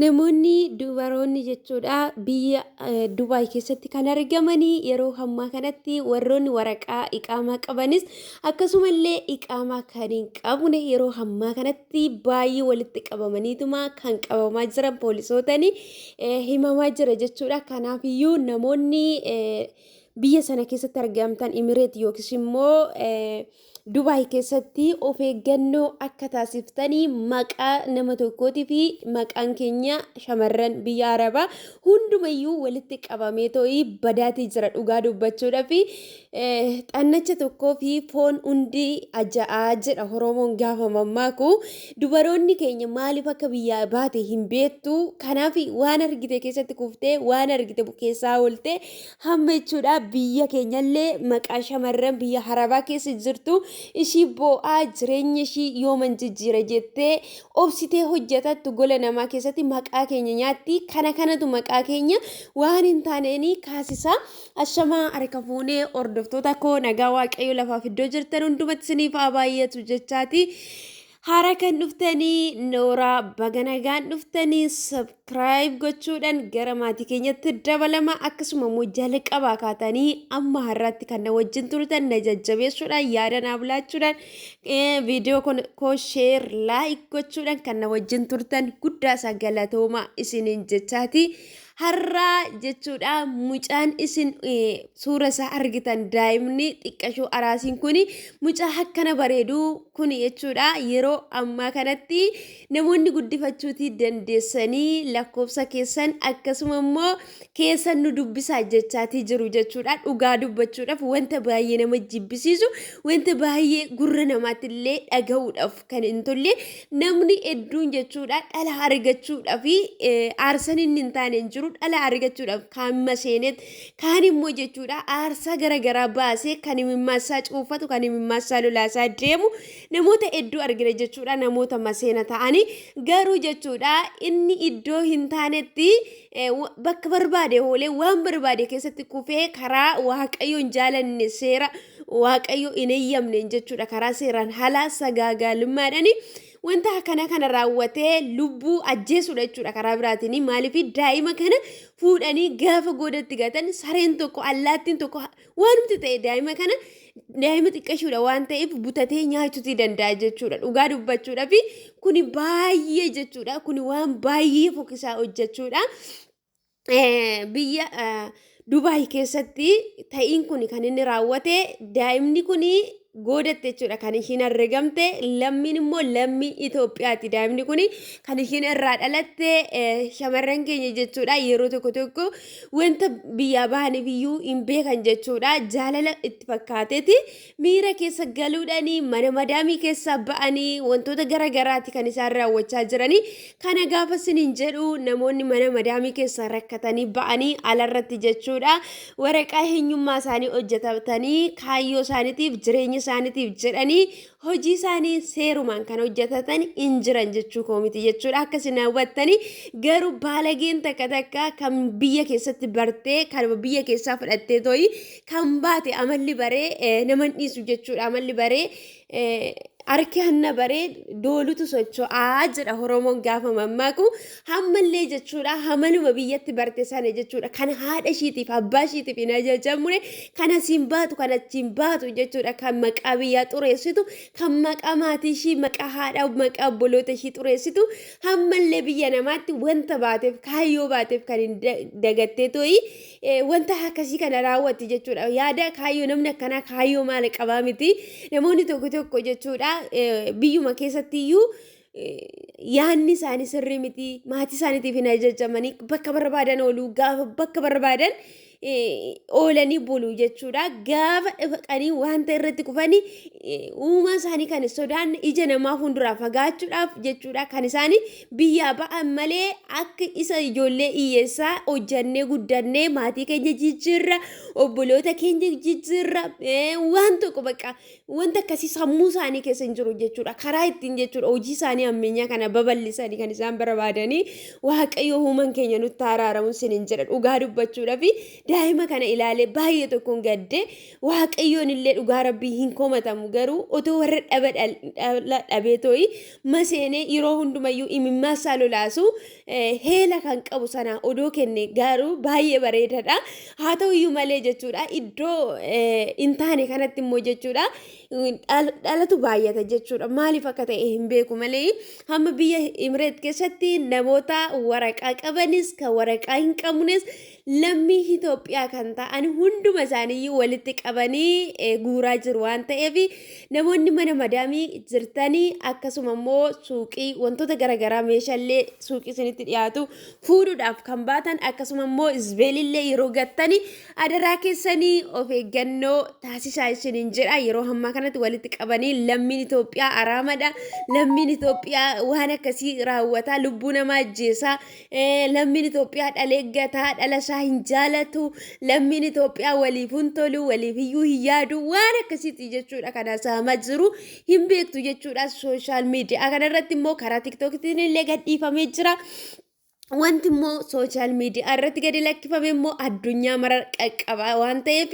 Namoonni dubaroonni jechuudha biyya Dubaay keessatti kan argamanii yeroo ammaa kanatti warroonni waraqaa iqaamaa qabanis akkasumallee iqaamaa kan hin qabne yeroo ammaa kanatti baay'ee walitti qabamaniituma kan qabamaa jiran poolisootani himamaa jira jechuudha. Kanaafiyyuu namoonni biyya sana keessatti argamtan Imireet yookiis immoo Dubaay keessatti of eeggannoo akka taasiftanii maqaa nama tokkootii fi maqaan keenya shamarran biyya Arabaa hundumayyuu walitti qabamee too'ii badaatii jira dhugaa dubbachuudhaaf xannacha tokkoo fi foon hundi aja'aa jedha Oromoon gaafa mammaaku. Dubaroonni keenya maaliif akka biyyaa baate hin beektu, kanaaf waan argite keessatti kuftee waan argite keessaa ooltee Hamma jechuudha biyya keenyallee maqaa shamarran biyya harabaa keessa jirtu ishii boo'aa jireenya ishii yooman jijjiira jettee obsitee hojjetattu gola namaa keessatti maqaa keenya nyaatti. Kana kanatu maqaa keenya waan hin taaneen kaasisa. Ashamaa harka fuunee hordoftoota koo, nagaa Waaqayyo lafaaf iddoo jirtan hundumatti isiniif haa baay'atu jechaati. Haara kan dhuftanii nooraa, baga nagaan dhuftanii. Subscribe gochuudhaan gara maatii keenyatti dabalama. Akkasuma immoo jalqabaa kaatanii amma har'aatti kan na wajjin turtan, na jajjabeessuudhaan, yaada naaf laachuudhaan, viidiyoo koo share, like gochuudhaan kan na wajjin turtan guddaa isaa galatooma isiniin jechaati. Har'aa jechuudha mucaan isin suura isaa argitan, daa'imni xiqqashuu araasiin kuni, mucaa akkana bareedu kuni jechuudha, yeroo ammaa kanatti namoonni guddifachuutii dandeessanii lakkoofsa keessan akkasuma immoo keessan nu dubbisaa jechaatii jiru jechuudha. Dhugaa dubbachuudhaaf wanta baay'ee nama jibbisiisu, wanta baay'ee gurra namaatti illee dhaga'uudhaaf kan hin tolle, namni hedduun jechuudha dhala argachuudhaaf aarsan inni hin taane hin jiru. Dhala argachuudhaaf kaan maseenet, kaan immoo jechuudha aarsaa garaagaraa baasee kan imimmaassaa cuuffatu, kan imimmaassaa lolaasaa deemu namoota hedduu argina jechuudha. Namoota maseena ta'anii garuu jechuudha inni iddoo hin taanetti bakka barbaade oolee waan barbaade keessatti kufee karaa Waaqayyoon jaalanne, seera Waaqayyo hin eeyyamneen jechuudha, karaa seeraan halaa sagaagaalummaadhaan wanta akkana kana raawwatee lubbuu ajjeesuudha jechuudha karaa biraatiin. Maaliif daa'ima kana fuudhanii gaafa goodatti gatan, sareen tokko, allaattiin tokko, waanumti ta'e daa'ima kana, daa'ima xiqqashuudha waan ta'eef, butatee nyaachuutii danda'a jechuudha. Dhugaa dubbachuudhaaf kuni baay'ee jechuudha, kuni waan baay'ee fokkisaa hojjechuudha. Biyya Dubaay keessatti ta'iin kun kan inni raawwate, daa'imni kun goodatte jechuudha kan ishiin argamte. Lammiin immoo lammii Itoophiyaati daa'imni kun kan ishiin irraa dhalatte. Shamarran keenya jechuudha yeroo tokko tokko wanta biyyaa bahaniif iyyuu hin beekan jechuudha. Jaalala itti fakkaateeti miira keessa galuudhaan mana madaamii keessaa ba'anii wantoota gara garaati kan isaan raawwachaa jiranii. Kana gaafa isiniin jedhu, namoonni mana madaamii keessaa rakkatanii ba'anii alarratti jechuudha waraqaa eenyummaa isaanii hojjetatanii kaayyoo isaaniitiif, jireenya isaaniitiif jedhanii hojii isaanii seerumaan kan hojjetatan hin jiran jechuu koo miti jechuudha, akka isin hubattanii. Garuu baalageen takka takka kan biyya keessatti bartee, kan biyya keessaa fudhattee to'i kan baate, amalli baree nama hin dhiisu jechuudha. Amalli baree, harki hanna baree doolutu socho'aa jedha Oromoon gaafa mammaaku. Hammallee jechuudha hamaluma biyyatti barte sana jechuudha kan haadha ishiitiif abbaa ishiitiif hin ajajamne, kan asiin baatu, kan achiin baatu jechuudha, kan maqaa biyyaa xureessitu, kan maqaa maatii ishii, maqaa haadha, maqaa obboloota ishii xureessitu, hammallee biyya namaatti wanta baateef, kaayyoo baateef kan hin dagattee to'ii wanta akkasii kana raawwatti jechuudha. Yaada kaayyoo namni akkanaa kaayyoo maal qabaa miti. Namoonni tokko tokko jechuudha biyyuma keessatti iyyuu yaadni isaanii sirrii miti. Maatii isaaniitiif hin ajajamanii bakka barbaadan ooluu, gaafa bakka barbaadan oolanii bulu jechuudha. Gaafa dhaqanii wanta irratti kufanii uumaa isaanii kan sodaanne, ija namaa fuulduraa fagaachuudhaaf jechuudha kan isaanii biyyaa ba'an malee, akka isa ijoollee hiyyeessaa hojjannee guddannee maatii keenya jijjiirra, obboloota keenya jijjiirra, waan tokko bakka wanta akkasii sammuu isaanii keessa hin jiru jechuudha. Karaa ittiin jechuudha hojii isaanii ammeenyaa kana babal'isanii kan isaan barbaadanii. Waaqayyo uuman keenya nutti araaramu isiniin jedha. Dhugaa dubbachuudhaaf Daa'ima kana ilaalee baay'ee tokkoon gadde. Waaqayyoon illee dhugaa rabbii hin komatamu, garuu otoo warra dhaba dhala dhabee too'i maseenee yeroo hundumayyuu imimmaa isaa lolaasu heela kan qabu sana odoo kenne garuu baay'ee bareedadha. Haa ta'u iyyuu malee jechuudha, iddoo hin taane kanatti immoo jechuudha dhalatu baay'ata jechuudha. Maaliif akka ta'e hin beeku malee hamma biyya Imireet keessatti namoota waraqaa qabanis kan waraqaa hin qabnes lammii Itoophiyaa kan ta'an hunduma isaaniiyyuu walitti qabanii guuraa jiru waan ta'eef, namoonni mana madaamii jirtanii, akkasuma immoo suuqii wantoota garaagaraa meeshaalee suuqii isinitti dhiyaatu fuudhuudhaaf kan baatan, akkasuma immoo isbeelillee yeroo gattanii adaraa keessanii of eeggannoo taasisaa isiniin jedha. Yeroo ammaa kanatti walitti qabanii lammiin Itoophiyaa araamadha, lammiin Itoophiyaa waan akkasii raawwataa, lubbuu namaa ajjeesaa, lammiin Itoophiyaa dhalee gataa, dhala isaa hin jaalatu, lammiin Itoophiyaa waliif hin tolu, waliif iyyuu hin yaadu, waan akkasiiti jechuudha. Kana saamaa jiru hin beektu jechuudha. Social media kanarratti immoo karaa TikTokitiin illee gadhiifamee jira. Wanti immoo social media irratti gadi lakkifame immoo addunyaa mara qaqqaba waan ta'eef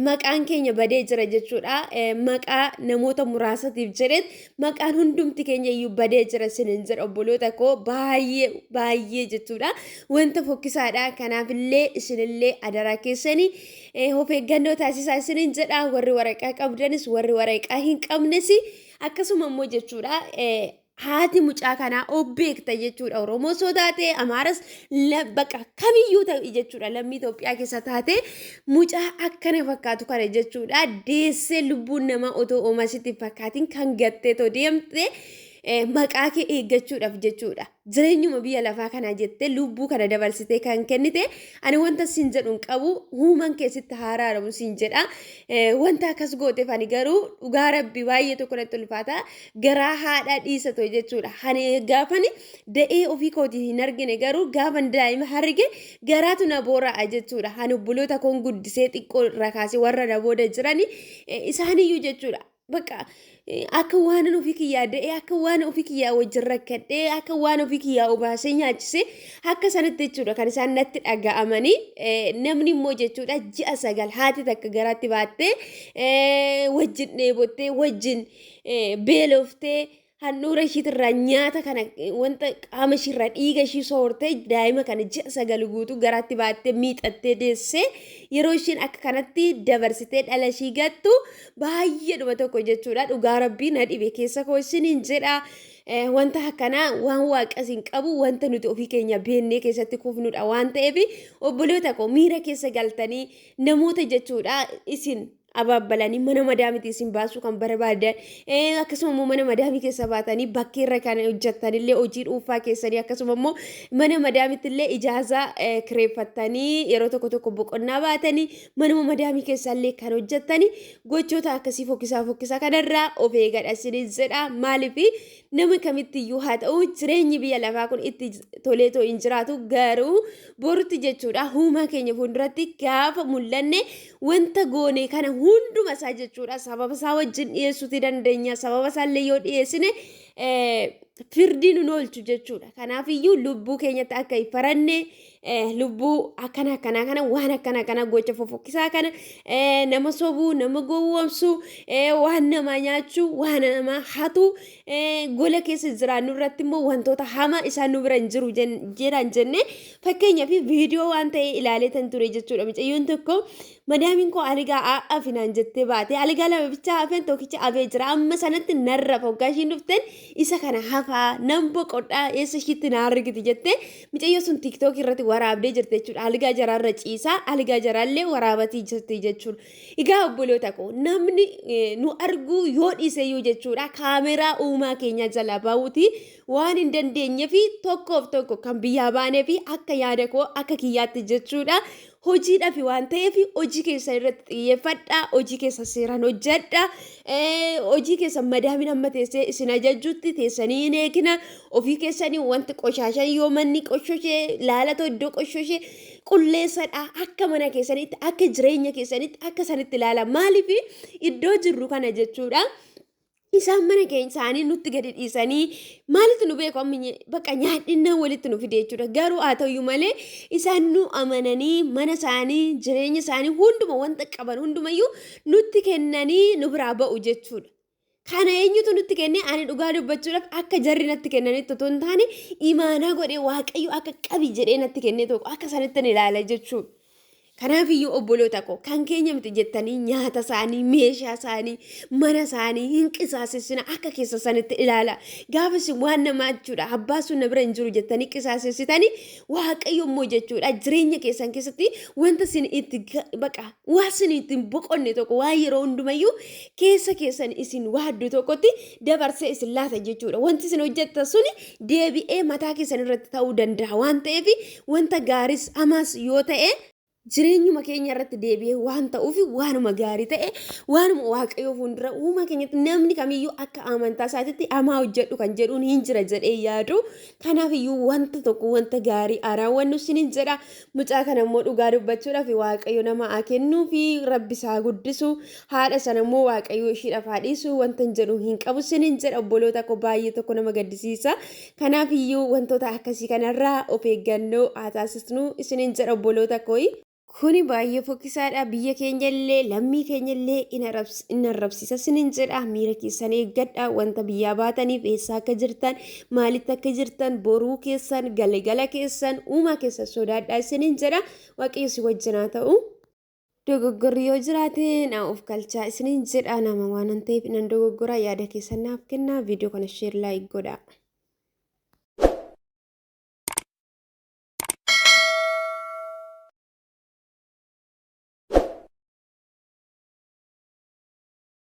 maqaan keenya badee jira jechuudha. Maqaa namoota muraasatiif jedheet maqaan hundumti keenya iyyuu badee jira isiniin jedha, obboloota koo, baay'ee baay'ee jechuudha. Wanta fokkisaadha. Kanaafillee isinillee adaraa keessanii of eeggannoo taasisaa isiniin jedha. Warri waraqaa qabdanis warri waraqaa hin qabnes akkasuma immoo jechuudha. Haati mucaa kanaa of beekta jechuudha. Oromoo soo taate, Amaaras, bakka kamiyyuu ta'e jechuudha. Lammii Itoophiyaa keessa taate mucaa akkana fakkaatu kana jechuudha. Deessee lubbuun namaa otoo oomasitti hin fakkaatiin kan gattee too deemte maqaa kee eeggachuudhaaf jechuudha. Jireenyuma biyya lafaa kanaa jettee lubbuu kana dabarsitee kan kennite, ani wanta siin jedhu hin qabu, huuman keessatti haaraaramu siin jedha. Wanta akkas gooteef ani garuu dhugaa rabbi baay'ee tokko natti ulfaata. Garaa haadhaa dhiisa ta'e jechuudha. Ani gaafani da'ee ofii kootiin hin argine, garuu gaafan daa'ima arge garaatu na boora'a jechuudha. Ani obboloota koon guddisee xiqqoo irraa kaasee warra na booda jirani isaaniyyuu jechuudha. Bakka akka waan ofii kiyyaa da'ee, akka waan ofii kiyyaa wajjin rakkadhee, akka waan ofii kiyyaa obaasee nyaachisee akka sanatti jechuudha kan isaan natti dhaga'amanii. Namni immoo jechuudha ji'a 9 haati takka garaatti baattee, wajjin dheebottee, wajjin beeloftee, handhuura ishiitirraa nyaata kana wanta qaama ishiirraa dhiiga ishii soortee, daa'ima kana ji'a 9 guutuu garaatti baattee miixattee deessee, yeroo ishiin akka kanatti dabarsitee dhala ishii gattu baay'eedhuma tokko jechuudha. Dhugaa rabbii na dhibe keessa koo isiniin jedha. Wanta akkanaa waan waaqas hin qabu, wanta nuti ofii keenya beennee keessatti kufnudha waan ta'eef, obboloota koo, miira keessa galtanii namoota jechuudha isin abaabbalanii mana madaamiti isin baasuu kan barbaadan, akkasuma immoo mana madaamii keessa baatanii bakkeerra kan hojjettanillee hojii dhuunfaa keessanii, akkasuma immoo mana madaamitti illee ijaazaa kireeffattanii yeroo tokko tokko boqonnaa baatanii manuma madaamii keessallee kan hojjettanii, gochoota akkasii fokkisaa fokkisaa kanarraa of eegadha isiniin jedha. Maaliif, nama kamittiyyuu haa ta'u jireenyi biyya lafaa kun itti toleetoo hin jiraatu, garuu borutti jechuudha huumaa keenya fuulduratti gaafa mul'anne wanta goone kana hunduma isaa jechuudha sababa isaa wajjin dhiyeessuuti dandeenya. Sababa isaallee yoo dhiyeessine firdii nun oolchu jechuudha. Kanaaf iyyuu lubbuu keenyatti akka hin faranne, lubbuu akkana akkanaa kana, waan akkana akkana, gocha fofokkisaa kana, nama sobuu, nama gowwoomsuu, waan namaa nyaachuu, waan namaa hatuu, gola keessa jiraannu irratti immoo wantoota hamaa isaan nu bira hin jiru jedhan jenne. Fakkeenyaaf viidiyoo waan ta'e ilaalee tan ture jechuudha. Mucayyoon tokko madaamiin koo aligaa afinaan jettee baate, aligaa lama bichaa hafeen, tokkicha hafee jira, amma sanatti narra foggaa ishiin dhufteen isa kana hafaa nan boqodhaa, eessa ishiitti na argiti jettee mucayyoo sun TikTok irratti waraabdee jirti jechuudha. Aligaa jaraarra ciisaa aligaa jaraallee waraabatii jirti jechuudha. Egaa obboloota koo, namni nu arguu yoo dhiiseyyuu jechuudha kaameraa uumaa keenya jalaa bahuuti waan hin dandeenye fi tokkoof tokko kan biyyaa baanee fi akka yaada koo akka kiyyaatti jechuudha hojiidhaaf waan ta'eef hojii keessa irratti xiyyeeffadha, hojii keessa seeraan hojjedha, hojii keessa madaamiin amma teessee isin ajajjutti teessanii hin eegina. Ofii keessanii wanti qoshaashan yoo manni qoshoshee laalatoo iddoo qoshoshee qulleessadha. Akka mana keessanitti, akka jireenya keessanitti akka sanitti ilaala. Maaliif, iddoo jirru kana jechuudha. Isaan mana keenya isaanii nutti gadi dhiisanii maalitti nu beeku amma bakka nyaadhinnaan walitti nu fide jechuudha. Garuu haa ta'uyyuu malee isaan nu amananii mana isaanii, jireenya isaanii hunduma, wanta qaban hundumayyuu nutti kennanii nu biraa ba'u jechuudha. Kana eenyutu nutti kenne? Ani dhugaa dubbachuudhaaf akka jarri natti kennanitti otoo hin taane, imaanaa godhee Waaqayyo akka qabi jedhee natti kenne tokko akka sanitti ni ilaala jechuudha. Kanaafiyyuu obboloota koo, kan keenya miti jettanii nyaata isaanii, meeshaa isaanii, mana isaanii hin qisaasessina. Akka keessa sanitti ilaala. Gaafa isin waan namaa jechuudha, abbaa sun na bira hin jiru jettanii qisaasessitanii, Waaqayyo immoo jechuudha jireenya keessan keessatti wanta isin itti baqa waa isin itti hin boqonne tokko, waan yeroo hundumayyuu keessa keessan isin waaddu tokkotti dabarsee isin laata jechuudha. Wanti isin hojjettan suni deebi'ee mataa keessan irratti ta'uu danda'a waan ta'eef, wanta gaaris hamaas yoo ta'e jireenyuma keenya irratti deebi'ee waan ta'uuf, waanuma gaarii ta'e, waanuma Waaqayyoo fuuldura uumaa keenyatti namni kamiyyuu akka amantaa isaatitti hamaa hojjedhu kan jedhuun hin jira jedhee yaadu. Kanaaf iyyuu wanta tokko wanta gaarii raawwannu isiniin jedha. Mucaa kana immoo dhugaa dubbachuudhaaf Waaqayyo nama haa kennuu fi Rabbi isaa guddisu. Haadha sana immoo Waaqayyo ishiidhaaf haa dhiisu, wanta hin jedhu hin qabu isiniin jedha, obboloota koo. Baay'ee tokko nama gaddisiisa. Kanaaf iyyuu wantoota akkasii kanarraa of eeggannoo haa taasisnu isiniin jedha, obboloota koo. Kuni baay'ee fokkisaadha. Biyya keenya illee, lammii keenya illee in arrabsiisa isiniin jedha. Miira keessan eeggadha. Wanta biyyaa baataniif eessa akka jirtan, maalitti akka jirtan, boruu keessan, galgala keessan, uumaa keessan sodaadha isiniin jedha. Waaqayyo si wajjin haa ta'u. Dogoggorri yoo jiraate na of galchaa isiniin jedha. Nama waan ta'eef nan dogoggora. Yaada keessan naaf kennaa. Viidiyoo kana share, like godha.